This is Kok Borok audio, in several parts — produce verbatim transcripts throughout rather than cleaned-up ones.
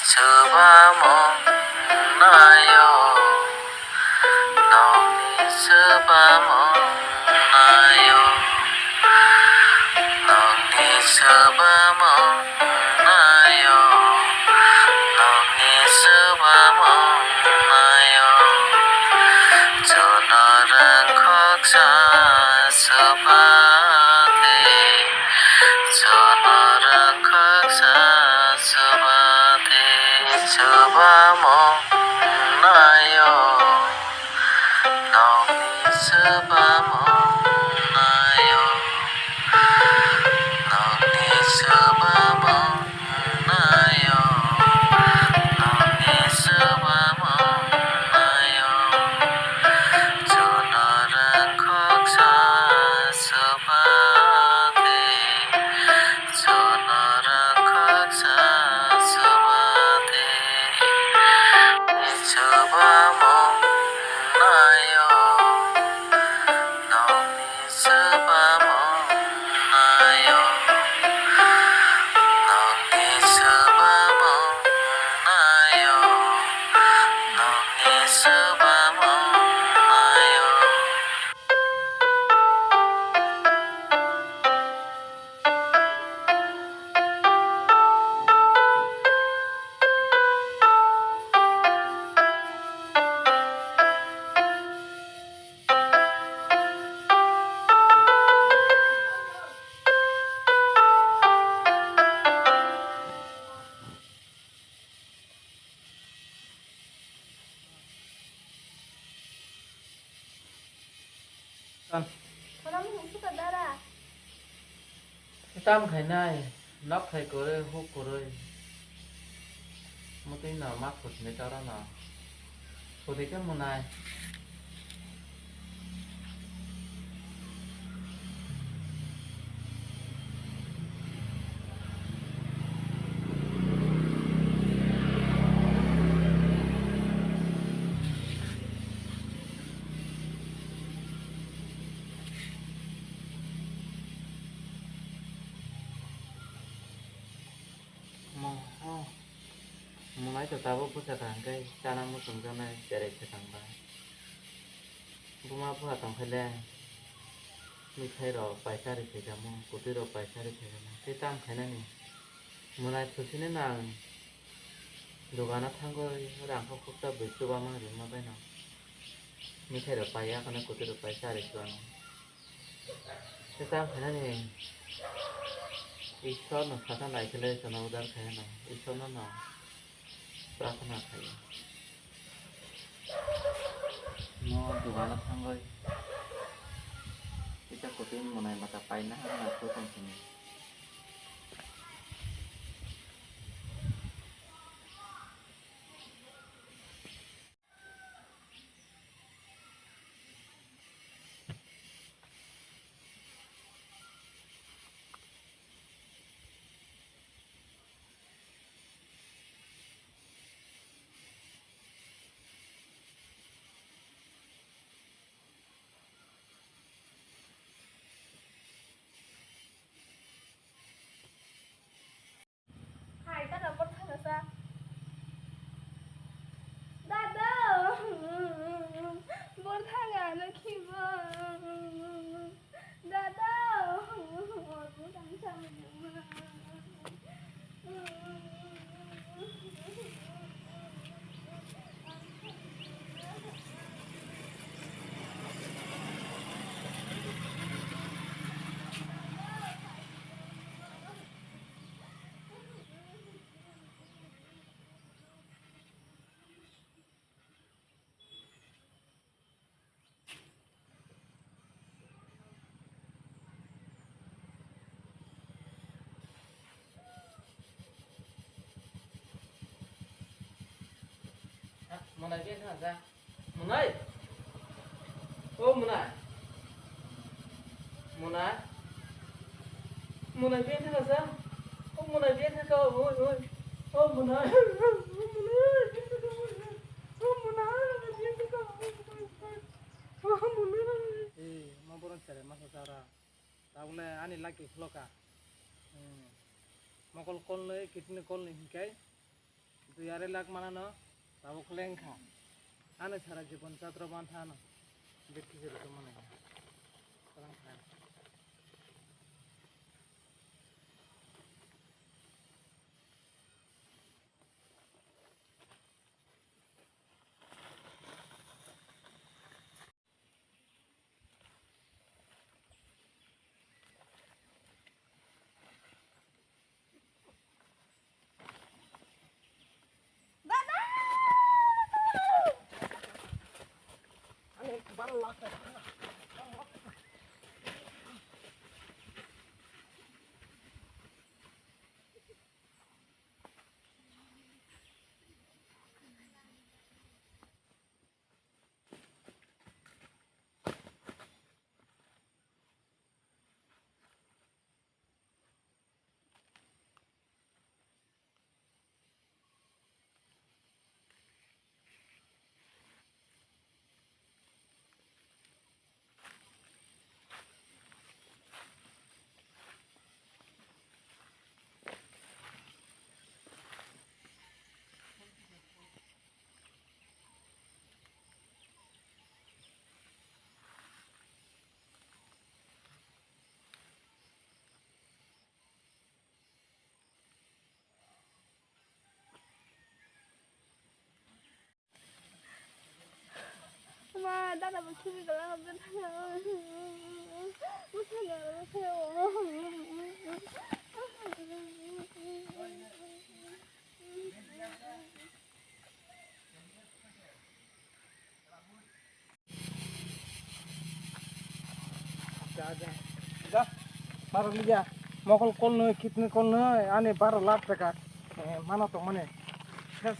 Chubamung naio, nokni chubamung naio, nokni chubamung naio, nokni chubamung naio. Chuno rangkhoksa chubadi, chuno rangkhoksa chubadi, chubamung naio, nokni chubamung naio, nokni chubamung naio, nokni chubamung naio, chuno rangkhoksa chubadi, chuno rangkhoksa chubadi, chubamung naio, nokni chubamung naio, nokni chubamung naio, nokni chubamung naio. Tam. Khorang hum suka dara. Tam khainai, nok khai kwrwi, huk kwrwi. Mutwi no ma khutni toro no. Kwrwi khe mwnai. Mo, oh. Mwnai to tabuk bwsa kaham khe chana muchungjaknai cherek swkang bai. Buma bupha tongkhe le mithai rok paisa rikhaijamo, kwtwi rok paisa rikhaijamo. Tei tam khainani mwnai thusini no ang dogano thangwi rang kok khoksa bwi chubaman rwma baino mithai rok paiya kheno kwtwi rok paisa rikhaijamo. Tei tam khainani Ishwar no sakha naikhwlwi chwngno udar khainani Ishwar no no prarthana khaio. Mo dogano thangwi kisa kwtwi mwnai mata paina hwnna khe tong sini. Hai, dada, bor thangasa. Dada, bor thanga no khiba. Dada, bor thangsa. Mwnai, biyang thang sa. Mwnai. O mwnai. Mwnai. Mwnai, biyang thang sa. O mwnai, biyang thang ka. Oi, oi. O mwnai. O mwnai, biyang thang ka. O mwnai, biyang thang ka. O mwnai. Eh, ma borok chare ma sa chara. Tabukle ani lucky khloka. Hmm. Mokol kolnwi, kidney kolnwi hinkai. Dui arai lakh manano tabuk lengkha. Ano sara jibon chatro mantha ano. Bikhi jero to mane. Salang kha. Ma, dada bo khibi gala hamjak thana. Bwsano, bwsano. Ja, ja. Ja, baro liya. Mokol kolnwi, kitni kolnwi, ani baro lakh taka. Eh, mano tongmani. Yes.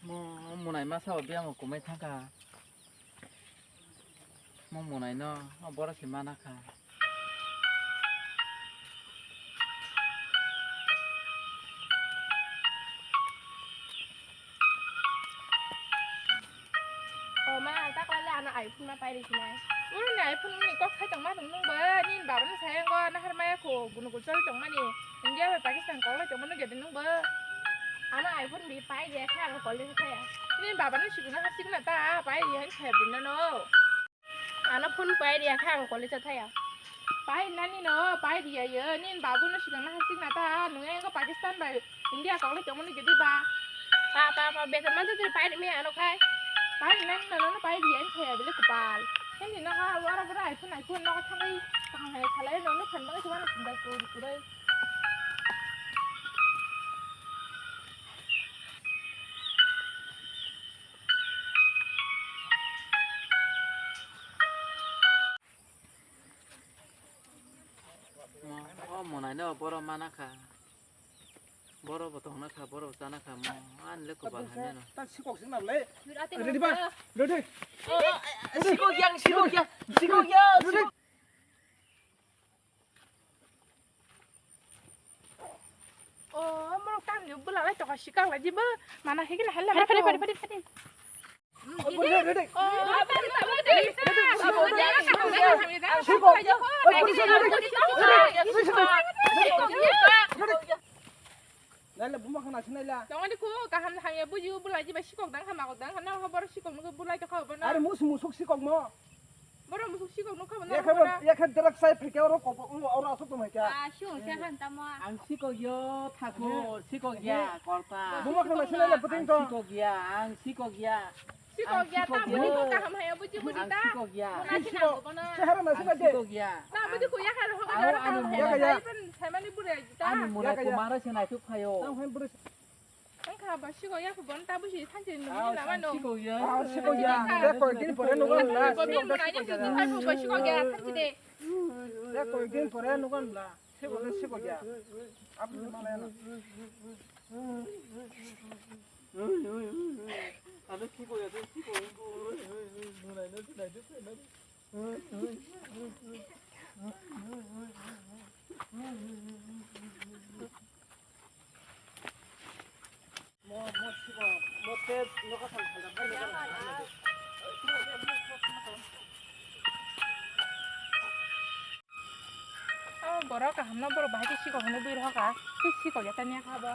Mo, monai masa o biyang o kumai thangkha. Mo monai no, o borok se mana kha. O ma, ang ta kala le ano iPhone ma pai ri sinai. Oro ni iPhone ni kok sai tong ma tong nung bo, nini baba no sai ang go, nahar maya kho, gunu gul choli tong mani. India bai Pakistan kok lai tong mani gede nung bo. Ano iPhone bi pai de kha, ang kol le kha ya. Nini baba no sikuna ha sikuna ta, pai ri han kha bin no. Ano phone pai riya kha ang college o thaya. Pai nani no pai riya yo, nini babu no sikang na hasik na ta, nung ego Pakistan bai India kok le tongmani gidi ba. Pa pa pa beton man twi pai ri me ano khai. Pai nani no no pai riya thaya bile kupal. Hindi no ha wara bora iPhone iPhone no thangwi kaham hai khalai no no phan bang chuan sindai kuri kurai. Mo, o monai no boro mana kha. Boro bo tongna kha, boro bo chana kha mo. An le ko bal hanya no. Ta sikok sing na le. Ready ba? Ready. Sikok yang, sikok yang, sikok yang. Ready. O, morok tang ni bula lai tokha sikang lai jibo. Mana higin hal lai. Pari, pari, pari, pari, pari. O, ready, ready. O, pari, pari, pari. Sikok. O, pari, pari, pari. Ready. Nai la buma khana sinai la. Tongani ku kaham hamya buji bula jiba sikok dang hama kok dang hana hobor sikok nugo bulai tokha bono. Are mus musuk sikok mo. Borok musuk sikok nukha bo. Yakhe bo, yakhe drak sai phikhe oro kopo, oro asok tong hai kha. Ah, siyong se han tamo. Ang sikok yo, thakur, sikok ya, kolpa. Buma khana sinai le puting to. Ang sikok ya, ang sikok ya. Sikok ya, ta budi ko kaham haya buji buji ta. Ang sikok ya. Muna sinai ko bono. Sehara na sinai de. Sikok ya. Ta budi ko yakhe ro hoga. Ang aro ani kaham muna haya. Sai mani bure ta. Ani muna ko mara sinai thuk phayo. Tang hai bure. Ang kha ba sikok ya, kho bon ta busi thanchi nung ni lama nung. Sikok ya. Ah, sikok ya. Sikok ya. Koi din pore nugo la. Koi din pore nugo la. Sikok ya, thanchi de. Koi din pore nugo la. Sikok ya, sikok ya. Apu ni mana ya na. Ano sikok ya, sikok ya. Nunai no, nunai no, nunai no. Mo, mo, siko, mo, te, no, ka, sal, sal, sal, sal. Abo Borok kaham no borok bahai khe sikok hwnwi bui rohor kha. Tei sikok ya tanya kha bo.